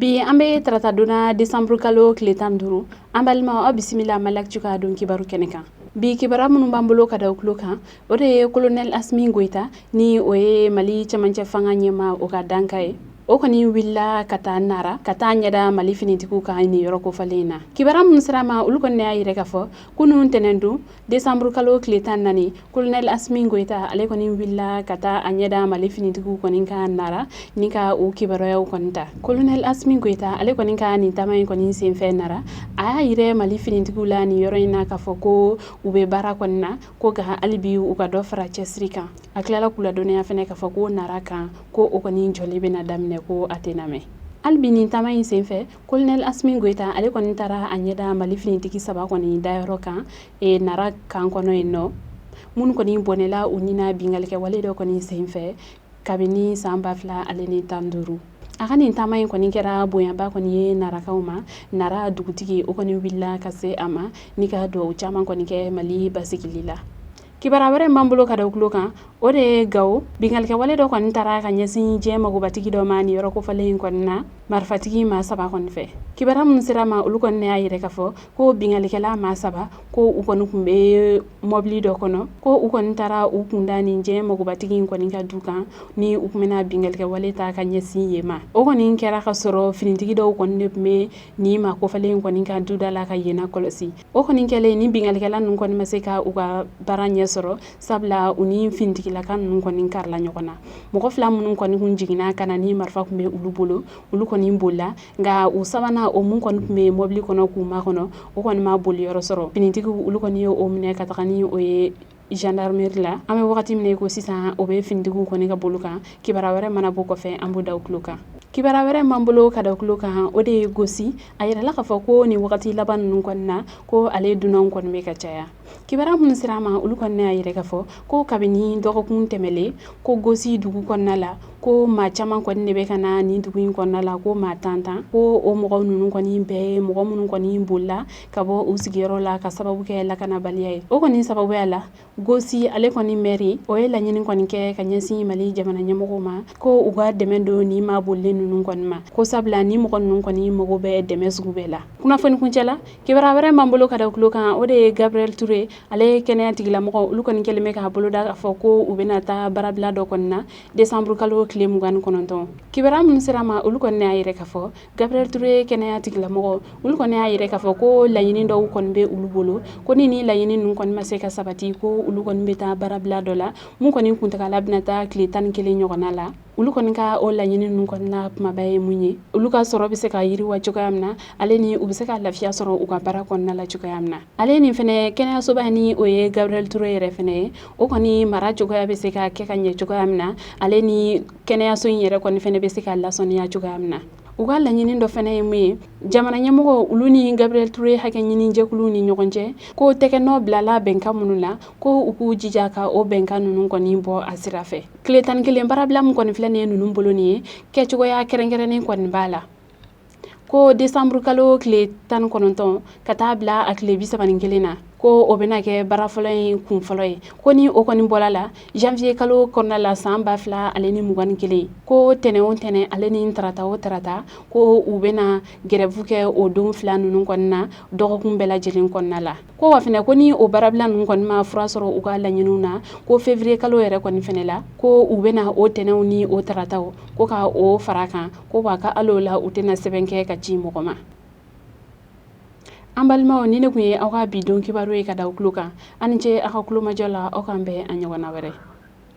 Bi an bɛ tarata don na, desanburu kalo tile 15. An balimaw, aw bisimila Mali Actu ka don kibaru kɛnɛ kan. Bi kibaruya minnu b'an bolo ka da u tulo kan, o de ye Colonel Asimi Goyita, ni o ye Mali cɛmancɛ fanga ɲɛmaa, o ka danka ye, o kɔni wulila ka taa Nara ka taa ɲɛda Mali finitigiw kan nin yɔrɔ kofalen in na. Kibaruya minnu sera ma, olu kɔni y'a yira k'a fɔ kunun tɛnɛn don, desanburu kalo tile 14, Colonel Asimi Goyita, ale kɔni wulila ka taa a ɲɛda Mali finitigiw kɔni kan Nara ni ka u kibaruyaw kɔni ta. Colonel Asimi Goyita, ale kɔni ka nin taama in kɔni senfɛ Nara, a y'a yira Mali finitigiw la nin yɔrɔ in na k'a fɔ ko u bɛ baara kɔni na, ko nka hali bi u ka dɔ fara cɛsiri kan. A tilala k'u ladɔnniya fɛnɛ k'a fɔ ko Nara kan ko o kɔni jɔli bɛna daminɛ, ko a tɛna mɛn. Hali bi nin taama in senfɛ, Colonel Asimi Goyita, ale kɔni taara a ɲɛda Mali finitigi saba kɔni dayɔrɔ kan Nara kan kɔnɔ yen nɔ, minnu kɔni bɔnɛla u ni na binkannikɛwale dɔ kɔni senfɛ kabini san 2015. A ka nin taama in kɔni kɛra bonyaba kɔni ye Narakaw ma. Nara dugutigi, o kɔni wulila ka se a ma ni ka dugawu caman kɔni kɛ Mali basigili la. Kibaruya wɛrɛ min b'an bolo ka da tulo kan, o de ye Gawo binkannikɛwale dɔ kɔni taara ka ɲɛsin diɲɛ magobatigi dɔ ma nin yɔrɔ kofɔlen in kɔni na, marifatigi maa saba kɔni fɛ. Kibaruya minnu sera ma, olu kɔni y'a yira k'a fɔ ko binkannikɛla maa saba, ko u kɔni tun bɛ mɔbili dɔ kɔnɔ, ko u kɔni taara u kunda nin diɲɛ magobatigi in kɔni ka du kan ni u tun bɛna binkannikɛwale ta ka ɲɛsin yen ma. O kɔni kɛra ka sɔrɔ finitigi dɔw kɔni de tun bɛ nin maa kofɔlen in kɔni ka duda la ka yen kɔlɔsi. O kɔni kɛlen, ni binkannikɛla ninnu kɔni ma se ka u ka baara ɲɛ sɔrɔ, sabula u ni finitigilaka ninnu kɔni karila ɲɔgɔn na. Mɔgɔ fila minnu kɔni kun jiginna ka na ni marifa tun bɛ olu bolo, olu kɔni bolila, nka u sabanan, o mun kɔni tun bɛ mɔbili kɔnɔ k'u makɔnɔ, o kɔni ma boli yɔrɔ sɔrɔ. Finitigiw, olu kɔni ye o minɛ ka taga ni o ye gendarmerie la. An bɛ wagati min na i ko sisan, o bɛ finitigiw kɔni ka bolo kan. Kibaruya wɛrɛ mana bɔ kɔfɛ, an b'o da u tulo kan. Kibaruya wɛrɛ m'an bolo ka da tulo kan, o de ye Gosi. A yirala k'a fɔ ko nin wagati laban ninnu kɔni na, ko ale dunanw kɔni bɛ ka caya. Kibaruya minnu sera a ma, olu kɔni y'a yira k'a fɔ ko kabini dɔgɔkun tɛmɛlen, ko Gosi dugu kɔnɔna la, ko maa caman kɔni de bɛ ka na nin dugu in kɔnɔna la, ko maa tan tan, ko o mɔgɔ ninnu kɔni bɛɛ ye mɔgɔ minnu kɔni bolila ka bɔ u sigiyɔrɔ la ka sababu kɛ lakanabaliya ye. O kɔni sababuya la, Gosi ale kɔni mɛri, o ye laɲini kɔni kɛ ka ɲɛsin Mali jamana ɲɛmɔgɔw ma ko u ka dɛmɛ don nin maa bolilen ninnu kɔni ma, ko sabula ni mɔgɔ ninnu kɔni mago bɛ dɛmɛ sugu bɛɛ la. Kunnafoni kuncɛ la, kibaruya wɛrɛ m'an bolo ka da tulo kan, o de ye Gabriel Touré, ale ye kɛnɛya tigilamɔgɔ. Olu kɔni kɛlen bɛ k'a boloda k'a fɔ ko u bɛna taa baarabila dɔ kɔni na desanburu kalo tile 29. Kibaruya minnu sera ma, olu kɔni y'a yira k'a fɔ Gabriel Touré kɛnɛya tigilamɔgɔ, olu kɔni y'a yira k'a fɔ ko laɲini dɔw kɔni bɛ olu bolo, ko ni laɲini ninnu kɔni ma se ka sabati, ko olu kɔni bɛ taa baarabila dɔ la mun kɔni kuntagala bɛna taa tile 11 ɲɔgɔnna la. Olu kɔni ka o laɲini ninnu kɔni na kumaba ye mun ye? Olu ka sɔrɔ bɛ se ka yiriwa cogoya min na, ale ni u bɛ se ka lafiya sɔrɔ u ka baara kɔnɔna la cogoya min na. Ale ni fɛnɛ kɛnɛyasoba, ni o ye Gabriel Touré yɛrɛ fɛnɛ ye, o kɔni mara cogoya bɛ se ka kɛ ka ɲɛ cogoya min na, ale ni kɛnɛyaso in yɛrɛ kɔni fɛnɛ bɛ se ka lasɔniya cogoya min na. U ka laɲini dɔ fɛnɛ ye mun ye? Jamana ɲɛmɔgɔ, olu ni Gabriel Touré hakɛ ɲini jɛkuluw ni ɲɔgɔn cɛ, ko tɛgɛnɔ bilala bɛnkan minnu na, ko u k'u jija ka o bɛnkan ninnu kɔni bɔ a sira fɛ. Tile 11 baarabila min kɔni filɛ nin ye ninnu bolo nin ye, kɛcogoya kɛrɛnkɛrɛnnen kɔni b'a la, ko desanburu kalo tile 19 ka taa bila a tile 31 na, ko o bɛna kɛ baara fɔlɔ in kun fɔlɔ ye. Ko ni o kɔni bɔra la, janvier kalo kɔnɔna la san 2021, ko tɛnɛ o tɛnɛ, ale ni tarata o tarata, ko u bɛna grève kɛ o don fila ninnu kɔni na dɔgɔkun bɛɛ lajɛlen kɔnɔna la. Ko wa fɛnɛ, ko ni o baarabila ninnu kɔni ma fura sɔrɔ u ka laɲiniw na, ko février kalo yɛrɛ kɔni fɛnɛ la, ko u bɛna o tɛnɛw ni o tarataw, ko ka o fara kan, ko wa ka hali o la, u tɛna sɛbɛn kɛ ka ci mɔgɔ ma. An balimaw, ni ne tun ye aw ka bi don kibaru ye ka da tulo kan. Aw ni ce aw ka kulomajɔ la. Aw k'an bɛn a ɲɔgɔnna wɛrɛ.